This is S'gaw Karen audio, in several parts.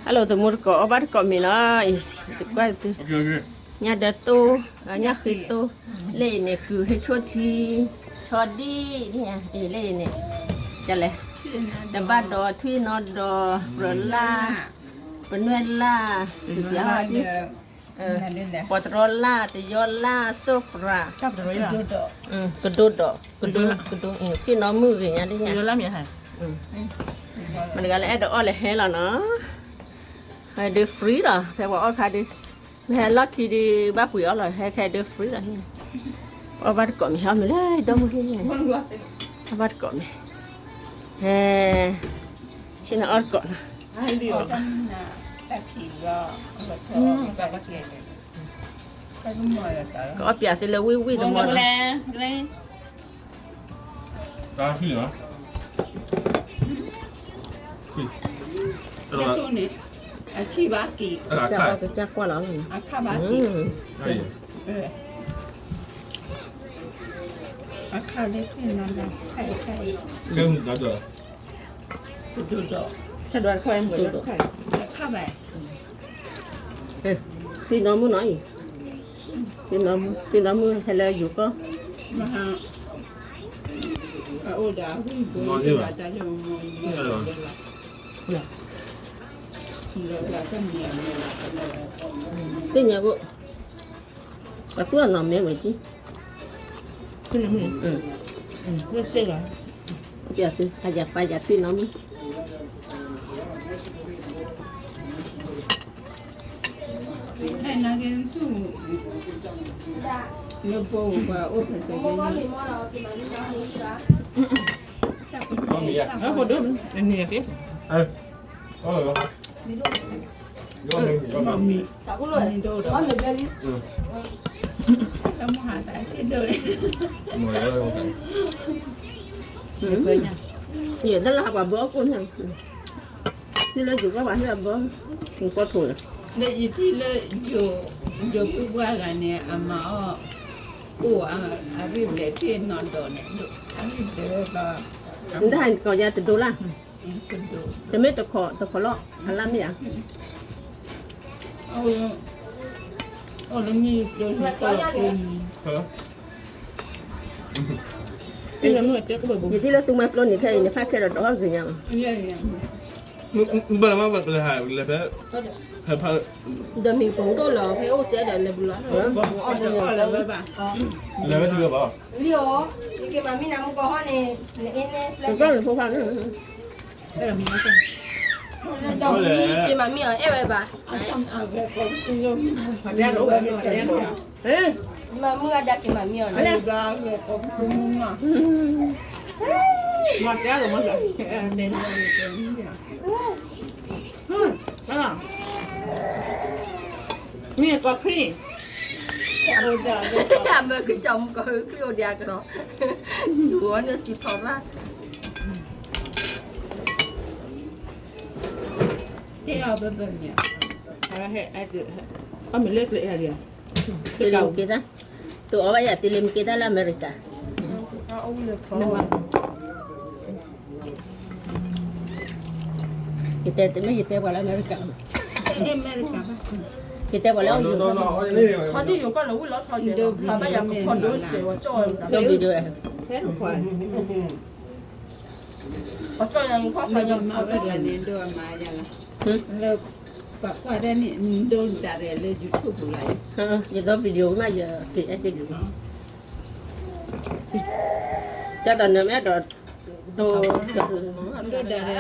ဟဲလိာ်သမူတကိး အီၣ်ဘၣ်တကိးမ့ၤနီၤအံၤ, တကွၢ်သု, ညၣ်ဒၢတိၢ်, ညၣ်ဃ့တိၢ်, လၢအံၤန့ၣ် ကုာ်ဟ့ၣ်ဆိၣ်ထံ, ဆီဒံၣ်, အံၤလၢအံၤန့ၣ်, လဲၣ်, တဘၣ်ဒီးထွံၣ်နီဒီး ပြၢလၢ်, ပနွဲၣ်လၢ်, ဒုးပျၢ်ဟီဒံၣ် ပှၤတရီလၢ်, တယီလၢ်, စိၣ်ပြး, ကဒိၣ်ဒီး, ကဒိၣ်, ကဒိၣ်, ထွံၣ်နီမုၣ်ဂ့ၤညါဒ်ညါ, မတၤတဂၤလၢအဲၣ်ဒိးအီၣ်လဲၤဟဲလီၤနီၤ, ဟဲဒုး free လီၤ, ဖဲပှၤအီၣ်ခါဒုး, မ့ၢ်ဟဲလီၢ်ခံဒုး ဘၣ်ပှ့ၤအီၣ်လီၤ, ဟဲခဲဒုး free လီၤ, အီၣ်ဘၣ်တကိးမ့ၤ အီၣ်မ့ၤလၢဒီမုၢ်ဟ့ၣ်န့ၣ်, အီၣ်ဘၣ်တကိးမ့ၤ, ဟဲ, ဆ့ၣ်နီၤအီၣ်တကိးနီၤ ကအီၣ်ပၠးသ့လၢဝံၣ်ဝံၣ်တမီၤလီၤ, တၢ်ဆံၣ်လီၤ, အဆံၣ်ဘၣ်က့ၤ, ကစၢ်ကွၢ်လီၤ, အခါဘၣ်က့ၤ, အခါလၢသ့ၣ်နီၤလီၤ, ကဲမုၢ်ကါဒီး, ကဒိၣ်ဒီး, ဆၢဒိးတခါဝဲမုၢ်ဒီး, အခါဘၣ် သ့ၣ်နီၣ်မုၣ်နီၤအံၤ, သ့ၣ်နီၣ်မုၣ်ဟဲလၢယိၤကီၢ်, သ့ၣ်ညါဘိ, ပှၤသူၣ်အနီၢ်မ့ၢ်ဝဲကံ, လၢစ့ၢ်ကီး, ပှၤယၤပှၤယၤသ့ၣ်နီၣ်မုၣ် ယတလၢပှၤဘီကိၣ်န့ၣ်, ထံၣ်လၢယိၤကီၢ်ပှၤဟ့ၣ်အဘီ, နကွၢ်ထိးလီၤ, လၢယထံၣ်လၢ, ယိၤပုၢ်ပှၢ်ဂၤန့ၣ် အမၤအီၣ်, အိၣ်အရ့ဘျဲးထံၣ်နီၢ်ဒီးန့ၣ်, အရ့ဘျဲးဘၣ်, နတၢ်ဟဲကီးယၤတဒိလၢ်, တမ့ၢ်တခီ, တခီလီၤ, အလၢမ့ၢ်ဧါ ယထံၣ်လၢသူမွဲကျိန့ၣ်ခဲအံၤန့ၣ် ဖးခဲဒီးဒီးဟီၣ်စ့ၢ်ညါ, ဘၣ်လၢမ့ၢ်ဘၣ်ကလဲၤဟးလဲၤဖဲ, ဒီးမ့ၢ်ပိာ်ဒိၣ်လီၤ ဖဲအိၣ်ကဲဒီးလဲၤပူၤလီၤ, လဲၤဝဲတုၤလၢၤဘၣ်, လံဧိၤ, ယက့ၤမၤမံနၤမူကီၢ်ဟီၣ်န့ၣ်, နအ့န့ၣ်, က့ၤမၤမံအီၤအဲၣ်ဝဲဘၣ် မၤမုၢ်အဒါက့ၤမၤမံအီၤန့ၣ်, မ့ၢ်ကီၢ်ခရံာ်, အမၢကစၢ်မုၢ်ကီၢ်ခရံာ်အိၣ်ဒံးအကဒီး, ယိၤန့ၣ်စံးထီၣ်ရၣ် အမ့ၢ်လၢကျဲအံၤ, က့ၤတၢ်, တအီၣ်ဘၣ်ယၤတလ့မ့ၢ်က့ၤတၢ်လၢအမဲရကၤ, ယတဲတမ့ၢ်ယတဲပှၤလၢအမဲရကၤ, ယတဲပှၤလၢအီၤ, ဆီဒံၣ်ယိၤကီၢ်န့ၣ်ဝံၤလီၤဆီကဲး, ဘၣ်ယၤကဖီဒိၣ်ကဲးဝဲကၠီၣ်ဝဲ, ဒီးဘံဒိဝဲ အကၠီၣ်ယၤယိၤကီၢ်ဖးယၤကဖီဒိၣ်, လၢပကွၢ်ဒဲးန့ၣ် ဒိဒၣ်ရဲၣ်လၢ YouTube ပူၤလီၤ, ယဒီ video မးယက့ၤအဲၣ်က့ၤဒုး, ကၠီၣ်တၢ်နၢၤမ့ၢ်အဲၣ်ဒိး, ဒိဒၣ်ရဲၣ်,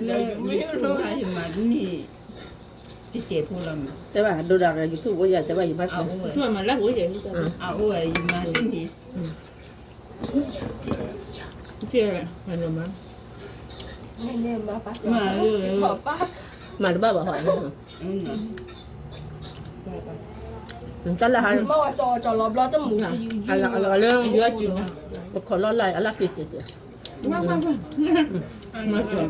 လၢ YouTube ယမၤဒ်န့ၣ်, တကဲးဖိလီၤမး, တဲဘၣ် ဒိဒၣ်ရဲၣ် YouTube အိၣ်ယၤ တဲဘၣ်ယဘၣ်, အအိၣ်ဝဲယမၤဒ်န့ၣ်, မၤတဘၣ်ဘၣ်ဟီ, တၢ်လၢဟါ, လၢ, ပခီၣ်လီၤလၢအလၢက့ၤက့ၤက့ၤ,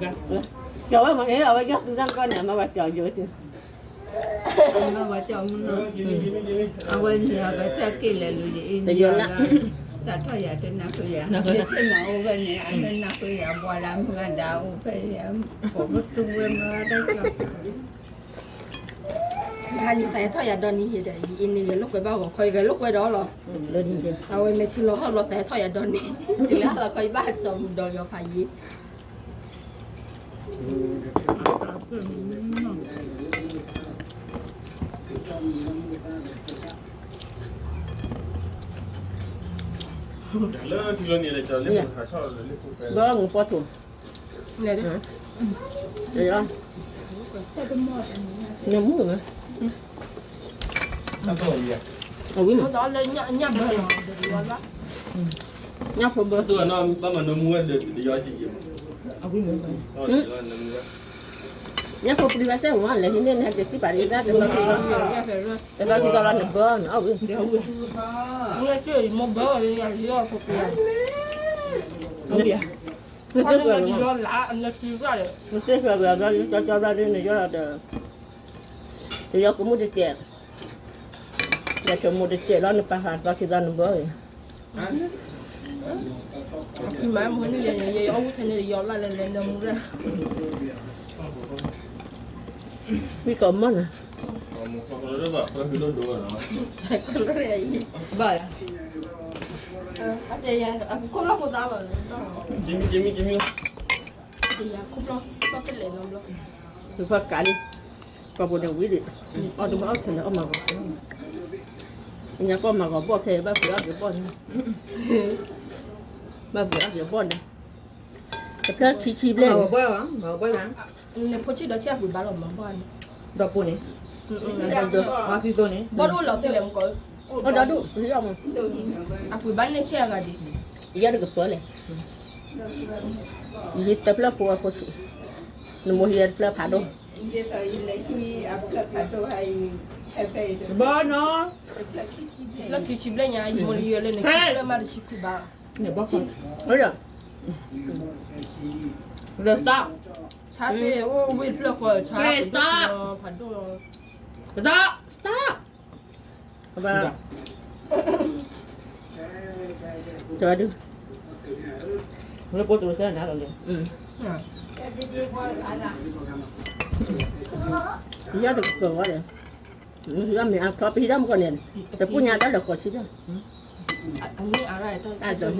ကၠီဝဲမ့ၢ်န့ၣ် အဝဲကၠီသူတၢ်ကီန့ၣ် အမၤဝဲကၠီယိၤက့ၤ, အဝဲန့ၣ်အကစၢ်က့ၤလဲၤလူၤယအ့ၣ်, တယိၤလၢ တၢ်ထီၣ်ယၤတနၢ်ဃုယၤ, ယထံၣ်နၤအိၣ်ဖဲန့ၣ် အတနၢ်ဃုယၤ ပှၤလၢမုၢ်ဂၤဒၣ်အိၣ်ဖဲယၤ, ဖိပတူဝဲမၤတၢ်ကီ, မဟါန့ၣ်သးထီၣ်ယၤဒီနံၤဒီး ယအံၤန့ၣ် ယလိာ်ကွဲဘၣ်ဂီၤခီ ယကလိာ်ကွဲဒီးလီၤ, အဝဲမ့ၢ်ထံလီၤဟီၣ်လီၤသးထီၣ်ယၤဒီနံၤ, ယလၢဟါလီၤခီယဘၣ်စီၤမုၢ်ဒီးယီၤဖးယံၤ လၢထံလီၤန့ၣ် ဘၣ်ငူပီၢ်ထူ, နမူန့ၣ်, အဝံၤမ့ၢ်, ညၣ်ဖိဘၢ, ညၣ်ဖိပျံၤဘၣ်စဲဝဲလဲၣ် ဟံးန့ၢ်န့ၣ် ဟဲက့ၤစံးပာ်ဒ်တၢ်တဘျီ, တဘျီစံးကီးလီၤနဘၢန့ၣ် အဝံၤ, နသ့ၣ်ဆွဲဝဲ, နသ့ၣ်ဆွဲဝဲဘျီဒ် ကၠီကၠီဘျီဒ်န့ၣ် ယီဒီး, ယီကမူၣ်တစဲး, ယဆိကမိၣ်တစဲးလီၤ နပာ်ဖးတဘျီစံးကီးနဘၢအံၤ, မၤမုၢ်နံၤယဲ ယအီၣ်ဝံၣ်ထဲန့ၣ် ယီလၢလဲၤလဲၤနမူရၣ် ဝံၣ်ကီးမီၢ်န့ၣ်, ဘၣ်ယၤ, ခိၣ်ဘျီဖိသၣ်လီၤ, ခိၣ်ဘျီဖိတလဲၤနီတဘျီ, ဖဲကးလံ, ကီၢ်ပူၤန့ၣ်ဝံၤဒံး, အီၣ်တဘၣ်အီၣ်ခဲလၢာ်အီၣ်မၤဂီၤ, ညါကီၢ်မၤဂီၤဘီၣ်ခဲအံၤ ဘၣ်ပှ့ၤအီၣ်က့ၤဘီၣ်န့ၣ်, ဘၣ်ပှ့ၤအီၣ်က့ၤဘီၣ်န့ၣ်, တဖျၢၣ်ခံဆံဘျဲၣ်, ဖိဆံးဒီးဆံးအပှ့ၤဘၣ်လီၤမၤဘီၣ်န့ၣ်, ဒီးပူၤန့ၣ်, ဘီၣ်ဒိၣ်လီၤတလဲၣ်မကီး, ဒီဒူၣ်, အပှ့ၤဘၣ်န့ၢ်ဆဲးအဂၤဒံး, ယဲတကပၢၢ်လဲၣ်, ယဟံးတဖျၢၣ်ဖိအဖိဆံး, နမိၢ်ဟံးတဖျၢၣ်ဖးဒိၣ်, ဘီၣ်နီၤ, လၢခံဆံဘျဲၣ်ညါ ယမိၢ်လၢယိၤလၢန့ၣ် ခံဖျၢၣ်မးတဆံခွံဘၣ်, လၢ stop, ဆါသ့ၣ်အိၣ်ဝ့ၢ်တဖျၢၣ်ဃီ ဆါ stop, stop, ဘၣ်, တဒူၣ်, လၢပှၤတဝဲစဲနၤလီၤလဲၣ်, ယတကပၢၤဝဲလဲၣ်, ယမ့ၢ်အါထီၣ်ပဟံးတၢ်မူကီၢ်န့ၣ်, တပူၤညါတၢ်လၢာ်ဃီၤဆံဘၣ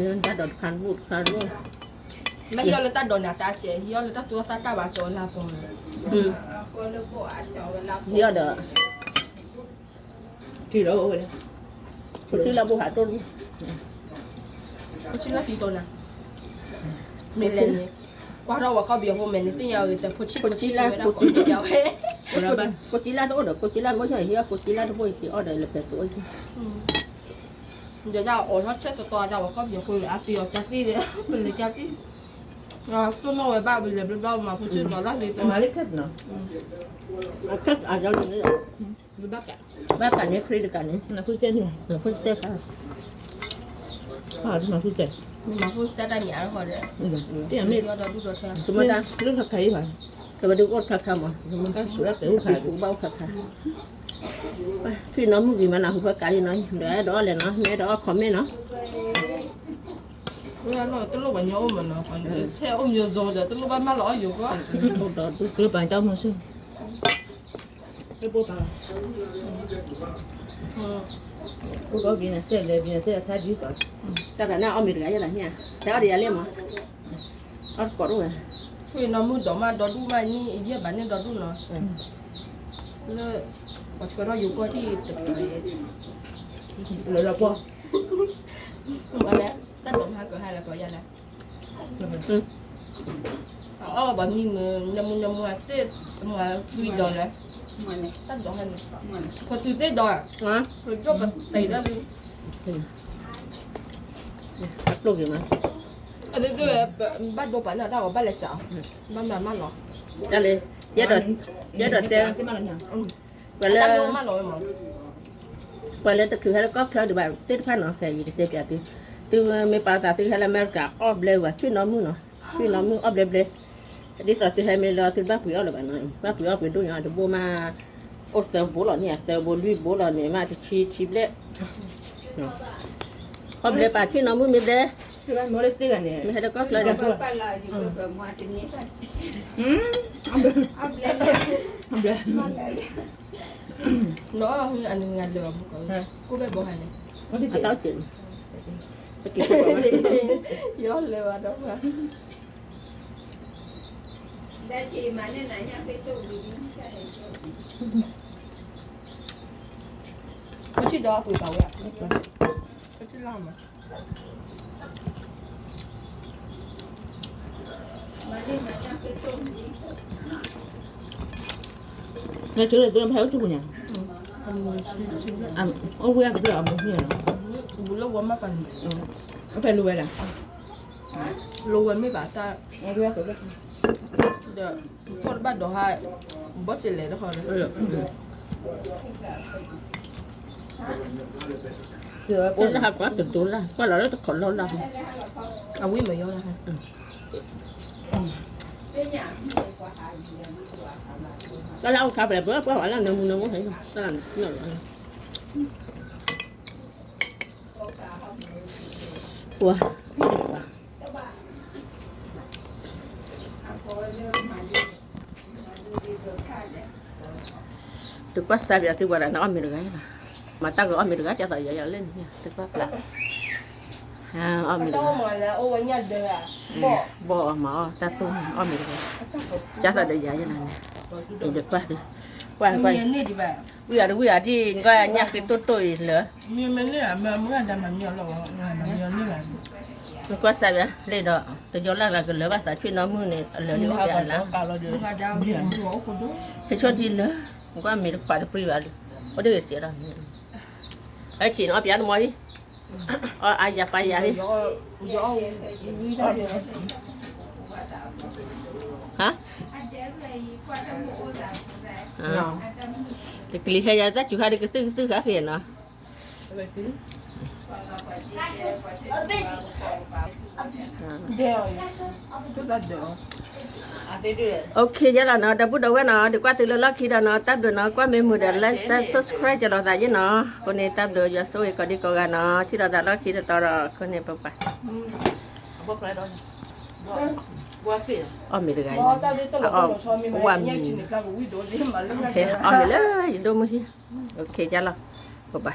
်, တၢ်ဒိးတခါတဘိတခါတဘိ, မ့ၢ်ဟံးအီၤလၢတၢ်ဒိးနၤတၢ်စဲး ဟံးအီၤလၢတၢ်သူအီၤသးတၢ်ဘၣ်ကၠီလၢပီၤ, ဟံးအီၤဒီး ထံၣ်လၢအိၣ်ဝဲ, ဖိဆံးလၢဘိဟးတိၢ်, ဖိဆံးလၢခံတိၢ်နၤ, မ့ၢ်လဲၣ်န့ၣ်, ကွၢ်ထီၣ်ဝဲကီၢ်ပယီၤဖိမဲာ်န့ၣ် သ့ၣ်ညါဝဲတၢ်ဖိဆံးဖိဆံးလၢဖိဆံးလၢဝဲ, ဖိဆံးလၢတအိၣ်ဒီး ဖိဆံးလၢမ့ၢ်ဟံးအီၤ ဖိဆံးလၢတဘိအံၤက့ၤအီၣ်ဒီးလၢပဲတအိၣ်က့ၤ, ဒီးတၢ်အိးထီၣ်ဆဲးတီတီတၢ်ဝဲကီၢ်ပယီၤဖိလၢအပယီၤကၢသ့ၣ်ဒီး ပလဲၤကၢသ့ၣ်, တိၢ်နီၣ်ဝဲဘၣ်ဝံၤလဲၤဘျီဘျီမၤဖိဆံးဒီးလၢသ့ၣ်တမၤလၢခဲန့ၣ်, ဘၣ်ကးန့ၣ် ခရံာ်တကးန့ၣ်, မၤဖိစတဲတၢ်မံၤအါထီၣ်ဒီး, မ့ၢ်ဒီဒူၣ်ဒီထၢ, ကဘၣ်ဒုးအိၣ်ခါခါမး, ပူၤဘၣ်အိၣ်ခါခါ, ထွံၣ်နီၢ်မုၣ်ဂ့ၤမးနၤ ဟူဖၢကးလံနီၤ, ဒီးအဲၣ်ဒိးအီၣ်လဲၣ်နီၤ, မ့ၢ်အဲၣ်ဒိးအီၣ် comment နီၤ, တလိၣ်ပှၤညီအိၣ်မးနီၤ, ထဲအိၣ်မယိၤဇိၤဒီး တလိၣ်ဘၣ်မၢလီၤအီၣ်ယိၤကီး, ဒီးဒုးကဘၣ်တၢ်မုၢ်ဆ့ၣ် တဘိပာ်လီၤ, အိၣ်ဒီးဘံနစဲးလဲၣ် ဘံနစဲးအခါဒ်သိး, တၢ်တၢ်န့ၣ်အီၣ်မ့ၢ်တဂၤယဲၢ်လီၤန့ၣ်, တၢ်အီၣ်ဒီးယၤလံမး, အီၣ်တကိးဒိၣ်ဝဲ, ထွံၣ်နီၢ်မုၣ်ဒီးမးဒီဒူၣ်မးန့ၣ် ယဲၢ်ဘၣ်န့ၣ်ဒီဒူၣ်နီၤ, လၢ ပှၤဆှၢထီၣ်ယိၤကီၢ်ထံၣ်တပှဲၤ, လၢလၢပှီၢ်, မ့ၢ်လဲၣ်, တၢ်ဒိးမးကဟဲလၢကီးယၤလဲၣ် အီၣ်ဘၣ်မံမုာ် ညီမုာ်ညီမုာ်အသ့ၣ် မၤကွံာ်ဒီးလဲၣ်, တၢ်ဒိးဟဲန့ၣ်, ဖိသုသ့ၣ်ဒီး, ပဒိၣ်ပသံးဒၣ်လံ, အကျိၣ်က့ၤမး, အသ့ၣ်သ့ၣ်ဝဲ ဘၣ်ဒိပာ်န့ၣ်တၢ်ဂီၤဘၣ်လဲၤစး, ဘၣ်မၤမးလီၤ, တၢ်လၢ, ယဲဒိးတဲ, ပှၤလၢ ပှၤလၢတချုးဟဲလၢကီၢ်ချၢဒံးဘၣ်သ့ၣ်တဖၣ်နီၤ ဖဲယကတဲပျးသု, သုမ့ၢ်ပာ်သးသုဟဲလၢအမဲရကၤအီၣ်ဘျဲဝဲ ထွံၣ်နီၢ်မုၣ်နီၤ, ထွံၣ်နီၢ်မုၣ်အီၣ်ဘျဲဘျဲ, ဒ်သိးသုဟဲမ့ၢ်လၢသုတဘၣ်ပှ့ၤအီၣ်လၢၤဘၣ်နီၤ, ဘၣ်ပှ့ၤအီၣ်ပှ့ၤဒိၣ်ညါတဘိမး, အိၣ်သၢဘိလီၤန့ၣ် သၢဘိလွံၢ်ဘိလီၤန့ၣ် မးတဆံဆံဘျဲၣ် ခီဘျဲပာ်ထွံၣ်နီၢ်မုၣ်မ့ၢ်ဘျဲ, မ့ၢ်ဟဲဒီးကီၢ်ချၢဒီး, နီၢ်အီၣ်အနံၤလၢာ်ဘၣ်မူကီး, ကိၣ်ဘၣ်ဘီဟါန့ၣ်, အတၢ်က့ၤ, ယီၢ်လၢာ်ဘၣ်ဒီး, ပဆံၣ်ဒီးပှ့ၤပာ်ဝဲ, ပဆံၣ်လၢ်မး, နကၢၢ်လၢဒိၣ်မးဟဲအိၣ်ထူၣ်ပူၤညါ, အိၣ်ဝဲကဘျၢၣ်အမူန့ၣ်လီၤ, ဘူးလၢဝဲမ့ၢ်ပာ်န့ၣ်, အဖဲလိဝဲဒၣ်, လိဝဲမ့ၢ်ဘၣ်တၢ်, ဒီး ကီၢ်တဘၣ်ဒီးဟါ, ဘီၣ်စဲးလဲၤတခီဒီး, ကွၢ်လီၤလၢတခီလီၢ်လၢ်, အဝံၣ်မယီလၢ်, တၢ်လၢအိၣ်ခါပှဲၤပှဲၤ ပှၤဝဲလၢနမူနမူဟဲ, တၢ်လၢနလီၤ, ပှၤ တကွၢ်စးပၠးသုပှၤဒၣ်နအီၣ်မ့ၤတဂၤလီၤ, မၤတၢ်ကအီၣ်မ့ၤတဂၤ ကၢ်သိးယၤယၤလၢန့ၣ် တကွၢ်ပၠး, အီၣ်မ့ၤတဂၤ, ဘီၣ်အီၣ်မၤအီၣ်တၢ်တိၢ်န့ၣ် အီၣ်မ့ၤတဂၤ, ကၢ်သိးဒီးယၤယၤန့ၣ်, ယကွၢ်, ကွၢ်ကွၢ်, ဝံၣ်အီၤတဝံၣ်အီၤဒ် နကွၢ်ညၣ်ဃ့တိၢ်တိၢ်အံၤလၢ နကွၢ်စးပၠးလံဒီး တယီလၢ်လၢကလၢၤဘၣ်သး ဆွေနီၢ်မုၣ်န့ၣ် အလၢာ်ဒ်အိၣ်ကလၢ်, ဟဲဆိထံလၢာ်, နကွၢ်မ့ၢ်တခွးတပြံဘၣ်လံ, အိၣ်ဒ်ဂ့ၤစဲးဒီး, ဟဲဆံးန့ၣ်အီၣ်ပၠးတမီၤလံ, အီၣ်အါယၤပာ်ယၤလံ, ဟါ, ကကလံၤဟဲယၤတၢ်စူၤခါဒီးကသုၣ်ကသုၣ်ဃာ်ဃ့နီၤ OK ယဲလီၤနီၤ ဒီပုၢ်ဒီဝဲၢ်နီၤ ဒုးကွၢ်သုလၢလီၢ်ခံဒီးနီၤ တၢ်ဘျုးနီၤ ကွၢ်မ့ၢ်မုာ်ဒီး like share subscribe ကလီၤသးယဲနီၤ အဃိန့ၣ် တၢ်ဘျုးယွၤဆိၣ်ဂ့ၤကိးဒံကိးဂၤနီၤ ထံၣ်လိာ်သးလီၢ်ခံတတီၤဒီး အဃိန့ၣ် ပပှၤ အီၣ်မ့ၤတဂၤအံၤ ဝါမံၤ အီၣ်မ့ၤလၢယဒိၣ်မုၢ်ဟံၣ် OK ယဲလီၤ ပပှၤ